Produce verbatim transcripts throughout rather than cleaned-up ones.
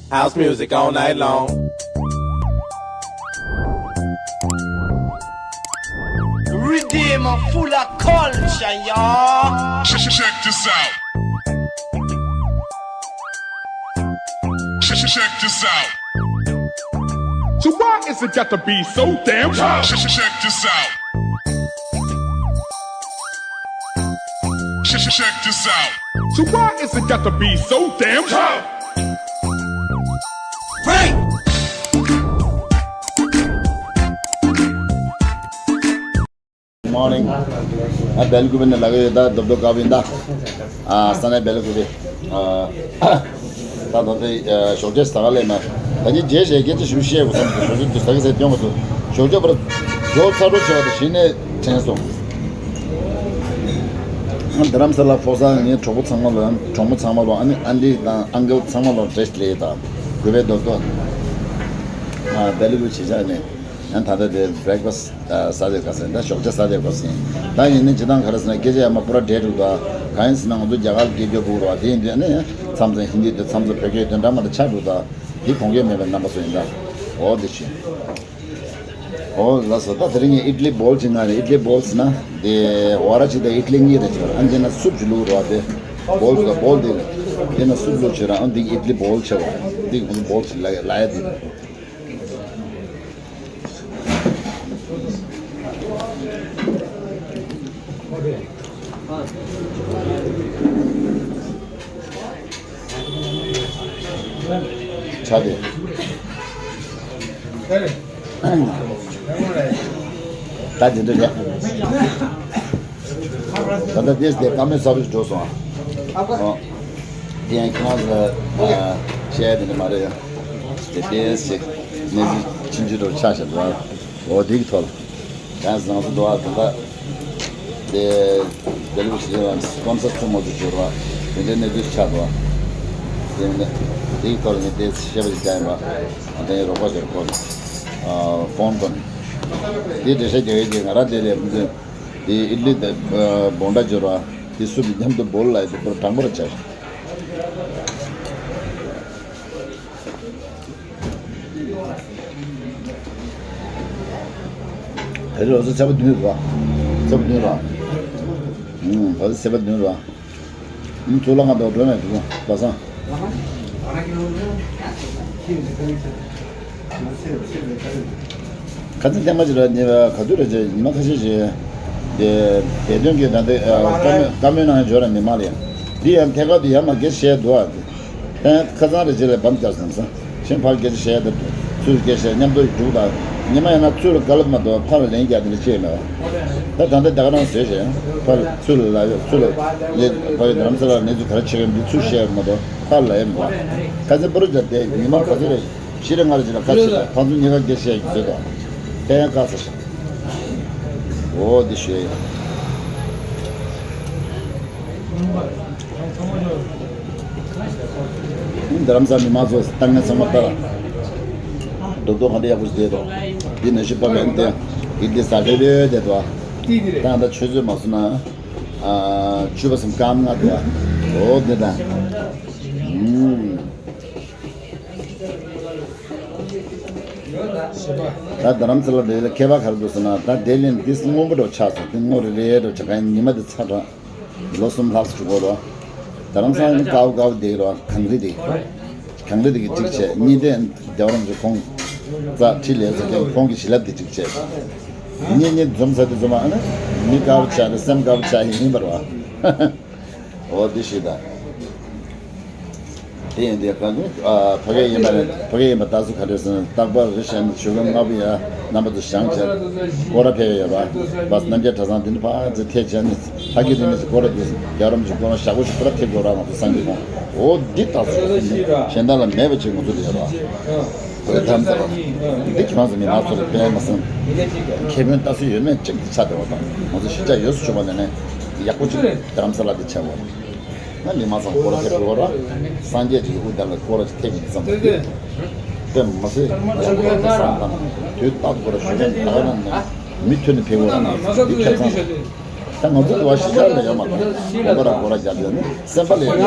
House music all night long. Redeem full of culture, y'all. Check, check this out. Check, check this out. So why is it got to be so damn tough? Check, check this out. Check, check this out. So why is it got to be so damn tough? Break! Morning. ཨ་སྦེལ་ཀོབ་ནས་ལབ་ཀྱི་ཡོད། ད་རྡོབ་རྡོབ་དཀར་པོ་ཡིན་ད། ཨ་ས་གནས་སྦེལ་ཀོབ་རེད། ཨ་ད་ད་ལྟ་ཨ་ཞོགས་ཇ་ཟ་ག་སླེབས་ན། ད་ནི་རྗེས་ཞེས་སྐད་ཆ་ཞུ་བཤད་དགོས་བསམ་གྱི་འདུག་ཞོགས་ཇ་དུས་ཟ་གི་ཟེར་སྐྱོན་གྱི་འདུག་ཞོགས་ཇ་པར་ཇོ་ཚ་འགྲོ་བྱས་པ་དང་གཞི་ནས་དྲན་སོང་། ཨ་རྡ་རམ་ས་ལ་ཕོག་ས་ངའི་གྲོགས་པོ་ཚང་མ་ལོ། གྲོགས་མོ་ཚང་མ་ལོ། ཨ་ནི་ཨན་ཊི་དང་ཨང་ཀལ་ཚང་མ་ལོ་བཀྲ་ཤིས་བདེ་ལེགས་དང་གུས་པའི་རྡོག་རྡོག་ཨ་སྦེལ་ཀོབ་བྱེད་བྱ་ནས། ཡང་ད་ལྟ་དེ་བྷེ་རེག་ཕ་སི་ད་ཟ་དེ་ག་ཟེར། ད་ཞོགས་ཇ་ཟ་དེ་ག་ཟེར། ད་ཡིན་ནི་ཇི་ལྟར་ག་རེ་ཟེར་ན། སྐད་ཆ་ཡ་མ་པུ་ར་འདྲེས་འགྲོ་ད། གང་ཡིན་ཟེར་ན་ང་ཚོ་རྒྱ་གར་སྐད་སྐྱོ་པོ་རོ། དེ་ཡིན་དུས་ནི་མཚམས་མཚམས་ཧིན་དི་དེ་མཚམས་མཚམས་བོད་སྐད་དོན་འདྲ་མ་འདྲ་ཆགས་འགྲོ་ད། དེ་གོང་འཁོད་མེད་པའི་རྣམ་པ་ཚོ་ཡིན་ད། འོ་དེ་བྱས། འོ་ལགས་སོ། ད་དེ་རིང་ངས་ཨིཌ་ལི་བོལ་ཅིག་མངགས་རེད། ཨིཌ་ལི་བོལ་ཟེར་ན་དེ་ཝ་ར་གཅིག་དང་ཨིཌ་ལི་གཉིས་རེ་བྱས་པ་རེད། ཨ་འདི་ན་སུབ་ཅིག་བླུགས་རོ། དེ་བོལ་ཅིག་དང་བོལ་དེ་རེད། དེ་ན་སུབ་བླུགས་བྱས་ར། ཨ་འདི་ཨིཌ་ལི་བོལ་བྱས་པ་རེད། འདི་ང་ཚོ་བོལ་ཅིག་ལ་ལ་ཡ་དེ་རེད། ཆ་དེ། ད་དེ་འདྲ་རེད། ད་ལྟ་དེས་དེ་བཀའ་མོལ་གསར་པ་ཞིག་འགྲོ་སོང་ཨ། ཨོ། དེ་ཡང་ཁྱེད་རང་ཚོ་ལ་བཤད་ཡ་དེ་འདྲ་མ་རེད། དེ་དེས་ཞིག་གནས་ཚུལ་ཕྱིན་ཅི་ལོར་ཆགས་བཞག་འདུག་ཨ། འོ་དེ་གི་ཐོག་ལ། ཡང་ཟང་ཟིང་འགྲོ་བ་དེ་འདྲ། དེ་དེ་ལུགས་ཤིག་ཡང་སྤོན་སར་ཚུད་མ་ཚུད་འབྱོར་བ། དེ་འདྲའི་གནས་ཚུལ་ཆགས་འདུག་ཨ། དེ་ནི་དེ་གི་ཐོག་ལ་ངས་དེ་བཤད་པ་ཞིག་རྒྱག་ཡིན་པ། ཨ་དེ་རོགས་པ་ཞིག་ཁོ་ཨ་ཕོན་ཁོ་ནས། དེ་འགྲེལ་བཤད་རྒྱག་ཡས་ཀྱི་ང་རང་དེ་ལས་མི་འདོད། དེ་ཨིཌ་ལི་དེ་ཨ་བོང་ཁྲ་འབྱོར་བ། དེ་སུ་དེ་མཉམ་དུ་བོལ་ལ་ཡི་དེ་པུ་ར་དྲང་པོ་ར་བྱ། དེ་རེད། ལོ་ཚོད་ཚེས་པ་བདུན་རེད་པ། ཚེས་པ་བདུན་རེད། ཨུམ། ད་ཚེས་པ་བདུན་རེད། ཨུམ། ཚུར་ལ་ང་དང་འགྲོ་ནས་འགྲོ་སོང་པ་སང་། ཁ་སང་ཐེངས་མ་གཅིག་ར་ཉེ་བའི་ག་དུས་རེད་ཅེ། ཉི་མ་ཁ་ཤས་ཤིག་དེ་བེད་སྟོན་གྱི་ད་ལྟ་བཀའ་མོལ་བཀའ་མོལ་གནང་འབྱོར་ར་མི་མང་ལ་ཡང་། འདི་ཡང་ཐད་ཀར་དུ་ཡར་མར་སྐད་ཆ་བཤད་འདུག་ཨ། ཨེ། ཁ་སང་རེ་རྗེས་ལ་བམ་རྒྱག་སོང་ས། གཞན་ཕར་སྐད་ཆ་བཤད་ད་ཚུར་སྐད་ཆ་མཉམ་དུ་འགྲུག་དང་། ཉི་མ་ཡང་ན་ཚུར་ལ་བཀའ་སློབ་མ་གཏོགས་ཕར་ལ་ལན་རྒྱག་དེ་འདྲ་ཅིག་མེད་པ། ད་ད་ལྟ་ད་ག་རང་བཟོས་བྱས་ཕར་ཚུར་ལ་ལབ་ཡོད། ཚུར་ལ་ལས་ཕ་ཡུལ་རྡ་རམ་ས་ལ་གནས་ཚུལ་ག་རེ་བྱེད་ཀྱི་ཡོད་འདི་ཚུར་བཤད་ཡོད་མ་གཏོགས་ཕར་ལ་ཡོད་མ་གཏོགས། ཁ་སང་པུ་རུ་རྒྱབ་དེ་ཉི་མ་ག་ཚོད་རེད། བཞི་རེ་ལྔ་རེ་ཅིག་ལ་ཁ་ཕྱེ་ལ་ཕར་ཚུར་གཉིས་ཀ་སྐད་ཆ་བཤད་ཀྱི་བཟོས་དང་། ཕན་ཡང་དཀའ་ས་ཞིག་འོ་འདི་ཞུ་ཡ་ཡིན། རྡ་རམ་ས་མི་མང་ཚོ་ལྟ་མཁན་ཚང་མ་ལྟ་ར། རྡོག་རྡོག་ག་འདྲ་ཡག་པོ་ཞིག་བསྡད་འདུག་འདི་ནང་བཞིན་པ་མེད་དེ། འདི་འདི་ཟ་ལྷོད་ལྷོད་བསྡད་འདུག་ད་ད་ཆུ་ཚོད་མ་སོང་ན། ཨ། བཅུ་པ་སམ་སྐར་མ་ལྔ་འདུག་འོ་འདི་ད། ཨུམ། ད་རྡ་རམ་ས་ལ་འདི་ལ་ཁྱད་པར་ག་རེ་འདུག་ཟེར་ན། ད་དེ་ལས་འདི་སྔོན་པོ་འདྲ་ཆགས་སོང་། འདི་སྔོ་རེ་རེ་འདྲ་ཆགས། གང་ཉི་མ་འདི་ཚ་དྲགས། ལོ་གསུམ་ལྷག་ཙམ་འགྲོ་གི་རེད། རྡ་རམ་ས་ལ་ནི་དཀར་པོ་དཀར་པོ་བསྡད་ཀྱི་རེད། གངས་རི་དེ། གངས་རི་དེ་གི་གཅིག་བྱས། གཉིས་དེ་རྒྱལ་བ་རིན་པོ་ཆེ་ཁོང་རྩ་ཁྲི་ལས་ཚོ་ཀྱང་ཁོང་གི་བྱིན་རླབས་དེ་གཅིག་བྱས། གཉིས་གཉིས་འཛོམས་ས་དེ་འཛོམས་པ་ཨ་ནི་མི་དཀར་པོ་ཆགས་ཏེ་སེམས་དཀར་པོ་ཆགས་ཡིན་པ་རེད། འོ་དེ་ཞིག་ད། དེ་ཡིན་དུས་གང་དུ་ཨ་ཕ་གི་ཡིན་པ་རེད། ཕ་གི་ཡིན་པ་ད་གཟོད་ག་རེ་ཟེར་ན། རྟག་པར་རེ་བཞིན་ཞུ་སྐུལ་ལྔ་པོ་ཡ་རྣམ་པ་ཚོ་བཞེངས་བྱས་སྐོར་ར་ཕེབས་ཡོད་པ། བ་རྣམ་རྒྱལ་གྲྭ་ཚང་འདི་ནི་ཕར་ཚུར་ཐེབས་བྱས་ནས་ལྷ་སྐྱིད་འདི་ནས་སྐོར་ར་དུས་རྒྱལ་བ་རིན་པོ་ཆེ་སྐོར་ར་ཞག་པོ་ཞིག་སྐོར་ར་ཐེབས་དགོས་ར། ང་ཚོ་སངས་རྒྱས་ཁོང་འོ་འདི་ལྟ་ཚུལ་གཞན་དག་ལ་མེད་པ་ཅིག་ང་ཚོ་ལ་ཡོད་ར། འོ་དམ་ཚ་ར་འདི་ཁྱེད་རང་ཚོ་མི་མང་ཚོ་ལ་སྤེལ་མ་སོང་། ཁེ་ཕན་ལྟ་ཚུལ་ཡོད་མེད་ཅིག་གི་ཆ་དེ་བ་དང་། ང་ཚོ་གཞིས་ཆགས་ཡོད་སུ་བྱུང་བ་ནས་ནས་ཡག་པོ་ཅིག་རྡ་རམ་ས་ལ་འདི་ཆགས་པ། ང་མི་མང་ཚང་སྐོར་ར་ཐེབས་དགོས་ར། སངས་རྒྱས་ཀྱི་དབུ་ལྡན་ལ་སྐོར་ར་ཅིག་ཐེབས་ཀྱི་བསམ་པ་དེ། དཔེ་མ་སྲིད་ཡག་པོ་ར་བསམ་དང་། དུས་རྟག་ཏུ་སྐོར་ར་ཞུ་མཁན་ད་ག་རང་ནས་མི་ཐོན་ནས་ཕེབས་དགོས་ར། ང་ཚོ་འདི་ཁྱད་མཚར། ད་ང་ཚོ་འདི་བ་གཞིས་ཆགས་ལ་ཡོད་མ་རེད། དགོན་པ་ར་སྒོ་ར་རྒྱབ་ཡོད་ནི་སེམས་པ་ལ་ཡོད་ནི་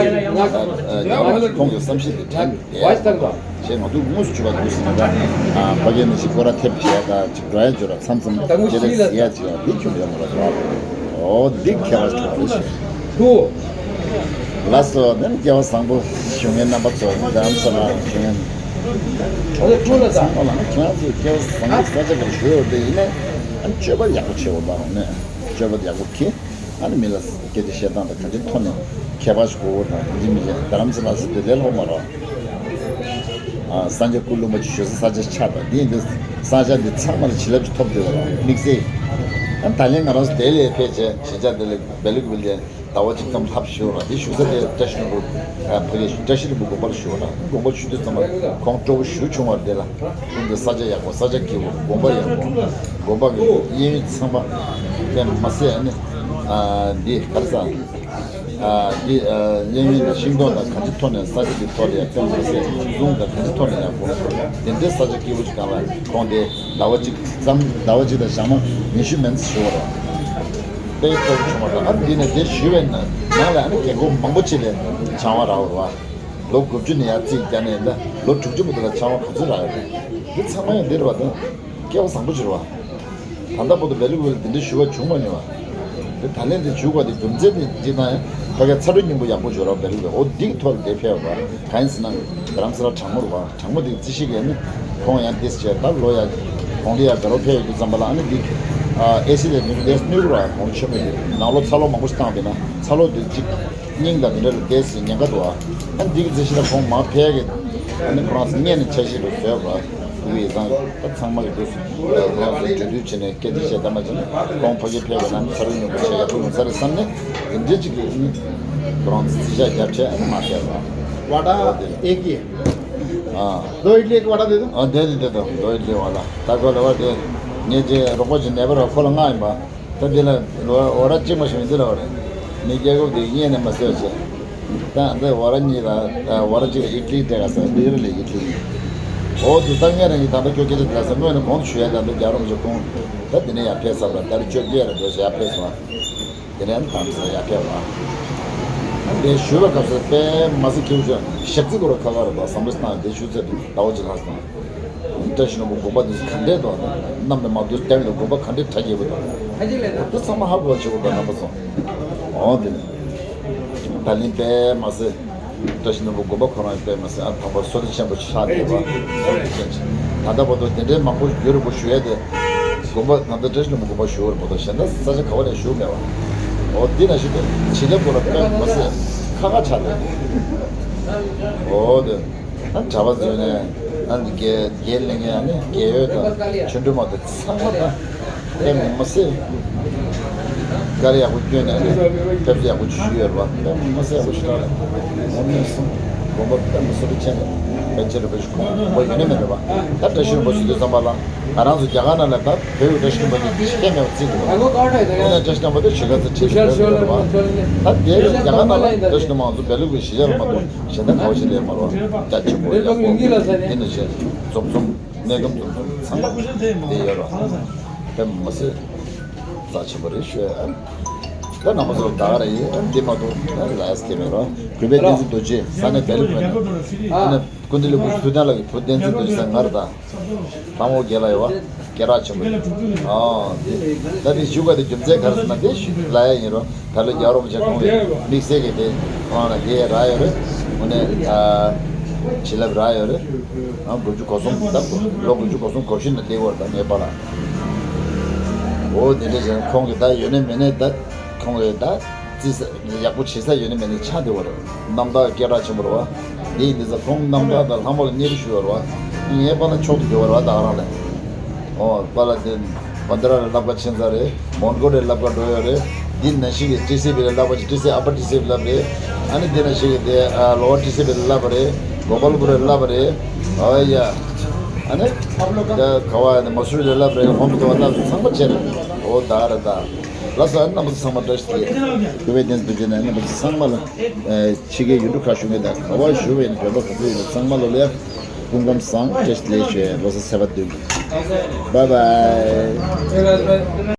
རྒྱབ་ལ་ཁོང་གི་བསམ་ཤེས་དེ་དྲན་བསྡད་ཞེས་ང་ཚོ་དངོས་སུ་ཆུ་བ་དུས་སུ་ན་ད་ཕ་གི་ནི་ཞིག་སྒོ་ར་ཐེབས་བྱས་ད་ཅིག་འགྲོ་ཡ་འཇོ་ར་མཚམས་མཚམས་ཁྱེད་རེ་ཟི་ཡ་ཅིག་ཡང་འདི་ཁྱོད་ཡོད་མ་རེད་ད། ཨོ་འདི་ཁྱད་པར་ཆུ་བ་རེད་ཞེས། ལགས་སོ། ནི་སྐལ་བ་བཟང་པོ་བཞུགས་མཁན་རྣམ་པ་ཚོ་རྡ་རམ་ས་ལ་བཞུགས་མཁན་གྲོགས་པོ་གྲོགས་མོ་ཚང་མ་ལ་ནི་ཁྱེད་རང་ཚོས་སྐལ་བ་བཟང་པོ་ས་ཆ་ག་ལ་བཞུགས་ཡོད་དེ་ཡིན་ནའི་ཨ་ནི་སྤྱོད་པ་ཡག་པོ་བྱེད་འོ་ད་རང་ནས་སྤྱོད་པ་ཡག་པོ་གྱིས། ཨ་ནི་མི་ལ་སྐད་ཆ་བཤད་སྟངས་དང་ག་འདྲའི་ཐོག་ནས་ཁྱད་པར་ཞིག་གོ་བོ་དང་འདི་མི་བྱེད་རྡ་རམ་ས་ལ་ཟེར་དེ་ལས་ལྷག་མ་རེད། ཨ་སངས་རྒྱས་སྐུ་ལུང་པ་ཅིག་བཞུགས་ས་ས་ཆ་ཆགས་པ་འདི་འདི་ས་ཆ་འདི་ཚང་མ་ལ་བྱིན་རླབས་ཅིག་ཐོབ་བསྡད་པ་རེད་དམིགས་བསལ། ཨ་ནི་ད་ལན་ང་རང་ཚོ་དེ་ལས་ཕེབས་བྱས་གཞིས་ཆགས་དེ་ལ་སྦེལ་ཀོབ་ལ་ཟླ་བ་གཅིག་ཙམ་ལྷག་བཞུགས་ར་དེ་བཞུགས་ས་དེ་བཀྲ་ཤིས་ལྷུན་པོ་ཨ་ཕ་གི་བཀྲ་ཤིས་ལྷུན་པོ་དགོན་པར་བཞུགས་ར་དགོན་པ་ཆུ་དུས་ཙམ་པ་ཁོང་སྤྲོ་པོ་ཞུ་བྱུང་བ་དེ་ལ་ཁོང་གི་ས་ཆ་ཡག་པོ་ས་ཆ་སྐྱིད་པོ་དགོན་པ་ཡག་པོ་དགོན་པ་གི་གཡས་གཡོན་ཚང་མ་དེ་མ་ཟད་ཨ་ནི་ཨ་འདི་ག་རེ་ཟ། ཨ་འདི་ཨ་གཡས་གཡོན་དང་ཤིང་སྡོང་དང་ག་ཚོད་མཐོ་ནས་ས་ཆ་འདི་མཐོ་ལ་ཡང་སྟོན་མ་ཟད་ལུང་དང་ག་ཚོད་མཐོ་ནས་ཡག་པོ་དེ་འདྲའི་ས་ཆ་སྐྱིད་པོ་ཞིག་གང་ལ་ཁོང་དེ་ཟླ་བ་གཅིག་ཙམ་ཟླ་བ་གཅིག་དང་ཞག་མ་ཉི་ཤུ་མན་ཙམ་བཞུགས་པ་རེད། དཔེ་སྤྲོ་པོ་བྱུང་བ་དང་ཨ་འདི་ནས་དེ་ཞུས་པའི་ནང་ལ་ཨ་ནི་རྒན་གོག་མང་པོ་ཅིག་ལས་བྱང་བ་རག་པ་རེད་བ། ལོ་དགུ་བཅུ་ནས་ཡར་རྩིས་བརྒྱབ་ནས་ཡིན་ན་ལོ་དྲུག་ཅུ་བར་དུ་ལ་བྱང་བ་ག་ཚོད་རག་ཡོད་རེད། འདི་ཚང་མ་ཡང་འདི་རེད་བ་དང་སྐལ་བ་བཟང་པོ་ཅིག་རེད་བ། ད་ལྟ་བར་དུ་སྦེལ་ཀོབ་ལ་འདི་འདྲའི་ཞུ་བ་བྱུང་མ་མྱོང་བ། དེ་ད་ལན་དེ་བྱུང་བ་དེ་རྒྱུ་མཚན་དེ་ཅི་ན་ཡང་ཕ་གའི་ཚ་དྲོད་སྙིང་པོ་ཡག་པོ་འབྱོར་བ་སྦེལ་ཀོབ་ལ་འོ་འདི་གི་ཐོག་ལ་དེ་ཕེབས་པ་གང་ཡིན་ཟེར་ན་རྡ་རམ་ས་ལ་གྲང་མོ་རེད་བ། གྲང་མོ་དེ་རྩི་ཤིང་གིས་ནི་ཁོང་ཡང་འདི་བྱས་ད་ལོ་ཡང་གོང་དེ་ཡང་དགའ་རོགས་ཕེབས་ཡོད་དུས་ཙམ་པ་ལ་ཨ་ནི་འདི་ཨེ་སི་དེ་ནི་འདི་སྣུད་ར་གོང་ཆེན་པོ་དེ་ནང་ལོགས་ཚ་གློག་མང་པོ་ཞིག་བཏང་བས་ན་ཚ་གློག་དེ་གཅིག་སྙིང་དང་དེ་འདྲ་ལ་བལྟས་སྲིད་ཉེན་ཁ་འདུག་ཨ། ཨ་འདི་གི་རྩི་ཤིང་ལ་ཁོང་མ་ཕེབས་གི་ཨ་ནི་ཁོ་རང་ཚོ་བརྙས་ནས་འཆར་གཞི་རུ་བཟོས་པ། ཕྲུ་གུ་ཡིས་ཚང་ད་ཚང་མ་གི་དུས་སུ་ལ་ང་ཚོ་འབྲེལ་མཐུད་བྱས་ནས་སྐད་ཆ་བཤད་ད་མ་བྱས་ན་ཁོང་ཕ་གི་ཕེབས་པ་ན་ཚ་རུ་ཉུང་པོ་བྱས་ཡག་པོ་ཡོང་ས་རེད་བསམ་ནས་དེ་འདྲའི་ཅིག་གི་ཁོ་རང་ཚོ་རྩིས་ཆ་རྒྱབ་བྱས་ཨ་ནི་མ་ཕེབས་པ། वड़ा एक ही है। ཨ་दो इडली एक वड़ा दे दो। ཨ་དེ་དེ་དེ་དང་དོ་ཡི་ལེ་བ་ལ་ད་ཁོ་ལ་བ་དེ་ངས་ཅེ་རོགས་པ་ཅིག་ནད་པ་ར་ཁོ་ལ་ང་ཡིན་པ། ད་འདི་ལ་ལོ་ཝ་ར་གཅིག་མ་ཞིག་འདི་ལ་བ་རེད། མི་རྒྱལ་ཁབ་འདི་གཡས་ནས་མ་བཟོས་བྱས། ད་འདི་ཝ་ར་གཉིས་ལ་ཝ་ར་གཅིག་ལ་ཨིད་ལི་སྤྲད་ག་ཟེར་འདི་ར་ལ་ཨིད་ལི། འོ་དུ་ད་ངས་རང་གི་ད་ལྟ་ཁྱོད་སྐད་ཆ་དེ་ལ་ཟེར་སྔོན་ནས་གོང་དུ་ཞུ་ཡ་ད་འདི་རྒྱ་རོགས་ཀྱི་ཁོང་ད་འདི་ནས་ཡར་ཕེབས་ཚར་བ་ད་རེ་ཁྱོད་སྐད་ར་འདོད་ཟེར་ཡར་ཕེབས་སོང་། དེ་ནས་དམ་ཚིག་ཡར་ཕེབས་བ། འདི་ཞུ་བའི་སྐབས་སུ་དཔེ་མ་སྲིད་ཁྱེའུ་ཆོས་ཞག་རྩི་སྐོར་ཁ་ཁ་རུ་བ་བསམ་བློ་བཏང་འདི་ཞུ་ཚེ་ཟླ་བ་གཅིག་ལྷག་སོང་། བཀྲ་ཤིས་ལྷུན་པོ་དགོན་པ་འདི་ག་འདྲས་འདུག་གནམ་ནས་མར་འདུག་བལྟས་འདུག་དགོན་པ་ག་འདྲས་གྲ་རྒྱས་པོ་འདུག་འདི་ཚང་མ་ཧ་གོ་བ་བྱེད་དགོས་པ་རྣམ་པ་ཚོ། འོ་འདི་ནི། ད་ལན་དཔེ་མ་སྲིད། བཀྲ་ཤིས་ལྷུན་པོ་དགོན་པ་ཁོ་རང་ཡང་དཔེ་མ་སྲིད་ཨ་དམ་པ་བསོད་བདེ་ཆེན་པོ་ཆགས་བསྡད་པ། བསོད་བདེ་ཆེན་པོ། ད་ལྟ་བར་དུ་དེ་འདྲའི་མང་པོ་རྒྱུན་རིང་པོ་བཞུགས་ཡས་དེ། དགོན་པ་ད་ལྟ་བཀྲ་ཤིས་ལྷུན་པོ་དགོན་པ་བཞུགས་རེད་མ་གཏོགས་གཞན་དག་ས་ཆ་ག་བ་ནས་བཞུགས་མེད་པ། འོ་འདི་ན་ཞིག་ཏུ་བྱིན་རླབས་སྐོར་ལ་དཔེ་མ་སྲིད་ཁ་ཁ་ཆགས་བསྡད། འོ་དེ། ཨ་གྲྭ་པ་འཛུལ་ནས་ཨ་འདི་དགེ་དགེ་ལས་ངན་ཨ་ནི་དགེ་འོས་དང་ཆོས་འབྲེལ་མ་དང་ཚང་མ་དང་། དཔེ་མི་སྲིད། དཀའ་ལས་ཡག་པོ་བསྐྱོན་ནས་ནི་ཕེབས་བསུ་ཡག་པོ་ཅིག་ཞུས་ཡོད་རེད་བ། དཔེ་མི་སྲིད་ཡག་པོ་ཞིག་རེད། ངོ་མ་སོང་། དགོངས་པ་དཔེ་མི་སྲིད་པ་ཆེ་ནས་ཕན་ཆེ་རེད་པ་ཞིག་ཁོང་དགོངས་པ་ཡོད་ནི་མེད་རེད་བ། ད་བཀྲ་ཤིས་ལྷུན་པོ་ཞུ་དུས་ཙམ་པ་ལ་ང་རང་ཚོ་རྒྱ་གར་ནང་ལ་ད་བོད་ཀྱི་བཀྲ་ཤིས་ལྷུན་པོ་ནི་ཁྱད་མེད་པ་བརྩི་འདུག་ཁོང་ན་བཀྲ་ཤིས་ལྷུན་པོ་དེ་ཞུ་ཁ་ཚེ་ཁྲིད་ཀྱི་བོད་ཀྱི་རེད་བ། ད་དེ་རྒྱ་གར་ནང་ལ་བཀྲ་ཤིས་ལྷུན་པོ་ང་ཚོ་བོད་ལུགས་ཀྱི་གཞིས་ཆགས་ལ་མ་གཏོགས་གཞན་དག་ག་བ་ཞིག་ལས་མ་རེད་བ། རྒྱ་ཆེན་པོ་ཡག་པོ་འདི་ནི་བྱས་འཛོམས་འཛོམས། གནས་སྐབས་དུ་དུ་ཚང་མ་བསྡད་ཡོད་རོགས། དེ་མ་ཟད། རྩ་ཆེན་པོ་རེད་ཤོད་ཨ། ད་རྣམ་པ་ཚོ་ད་ག་རེ་ཡིན་ཨ་འདི་མ་གཏོགས་ཨ་ལ་ཡ་སྐྱེ་མེད་རོགས། གུས་པས་བསྟན་འཛིན་རྡོ་རྗེ་ས་གནས་བལ་ལུགས་མེད་ན། ཨ་ནི་སྐུ་མདུན་སློབ་དཔོན་ཐུབ་བསྟན་ལགས་ཀྱི་བུ་བསྟན་འཛིན་རྡོ་རྗེ་ས་ང་རེད་ད། ལྷ་མོ་རྒན་ལགས་ཡོད་བ། སྐད་གྲགས་ཆེན་པོ་ཡོད། ཨོ། འདི། ད་འདི་ཞུ་ག་དེ་རྒྱུ་མཚན་ག་རེ་ཟེར་ན་དེ་ཞུ་ལ་ཡ་ཡིན་རོགས། ད་ལོ་རྒྱལ་བ་རིན་པོ་ཆེ་ཁོང་གི་དམིགས་བསལ་གྱི་དེ་ཁོང་ལ་དེ་རག་ཡོད་རེད། དངོས་གནས་ཨ། བྱིན་རླབས་རག་ཡོད་རེད། ཨ་དགུ་བཅུ་གོ་གསུམ་ད་ལོ་དགུ་བཅུ་གོ་གསུམ་གོ་བཞི་ནས་བསྡད་ཡོད་རེད་ད་ངའི་པཱ་ལགས། འོ་དེ་འདྲ་བྱས་ན་ཁོང་གི་ད་ཡོད་ནི་མེད་ནི་ད་ཁོང་གི་ད་རྩིས་ས་ཡག་པོ་བྱེད་ས་ཡོད་ནི་མེད་ནི་ཆགས་བསྡད་ཡོད་རེད། རྣམ་དག་སྐད་གྲགས་ཆེན་པོ་རེད་བ། འདི་ཡིན་དེ་ཚོ་ཁོང་རྣམ་དག་དང་ལྷ་མོ་ལ་མཉེས་པོ་ཞུ་ཡོད་རེད་བ། ངའི་པཱ་ལགས་མཆོག་ཏུ་གྱུར་བ་རེད་བ་ད་ག་རང་ལས། ཨོ་པཱ་ལགས་དེ་བན་དྷ་ར་ལ་བསླབ་གར་ཕྱིན་ཚར་རེད། མོན་གྷོ་ལ་བསླབ་གར་འགྲོ་ཡོད་རེད། འདི་ནང་བཞིན་གྱི་ཏི་སི་བི་ལ་བསླབ་པ་ཅིག་ཏི་སི་ཨ་པར་ཏི་སི་བི་བསླབ་རེད། ཨ་ནི་འདི་ནང་བཞིན་གྱི་དེ་ལོ་ཝར་ཏི་སི་བི་ལ་བསླབ་པ་རེད། གོ་པལ་པུར་ལ་བསླབ་པ་རེད། ཨོ་ཡ། ཨ་ནི་ད་ག་བ་ནི་མ་སུ་རི་ལ་བསླབ་རེད། ཧོམ་དུ་བ་བསླབ་རེད། ཚང་མ་བྱས་རེད། ཨོ་ད་རེད་ད། ལགས་སོ་ཨ་ནི་རྣམ་པ་ཚོ་ཚང་མ་བཀྲ་ཤིས་བདེ་ལེགས། གུས་པས་བསྟན་འཛིན་རྡོ་རྗེ་ནས་རྣམ་པ་ཚོ་ཚང་མ་ལ་ཕྱི་རྒྱལ་ཡུལ་གྲུ་ཁག་བཞུགས་མཁན་དང་ག་བ་བཞུགས་པ་ཡིན་བོད་པ་ག་ཚོད་ཡིན་ན་ཚང་མ་ལ་ལ་ཡ། སྐུ་ཁམས་བཟང་། བཀྲ་ཤིས་བདེ་ལེགས་ཞུ། ལོ་གསར་ཚེས་པ་བདུན། Bye bye.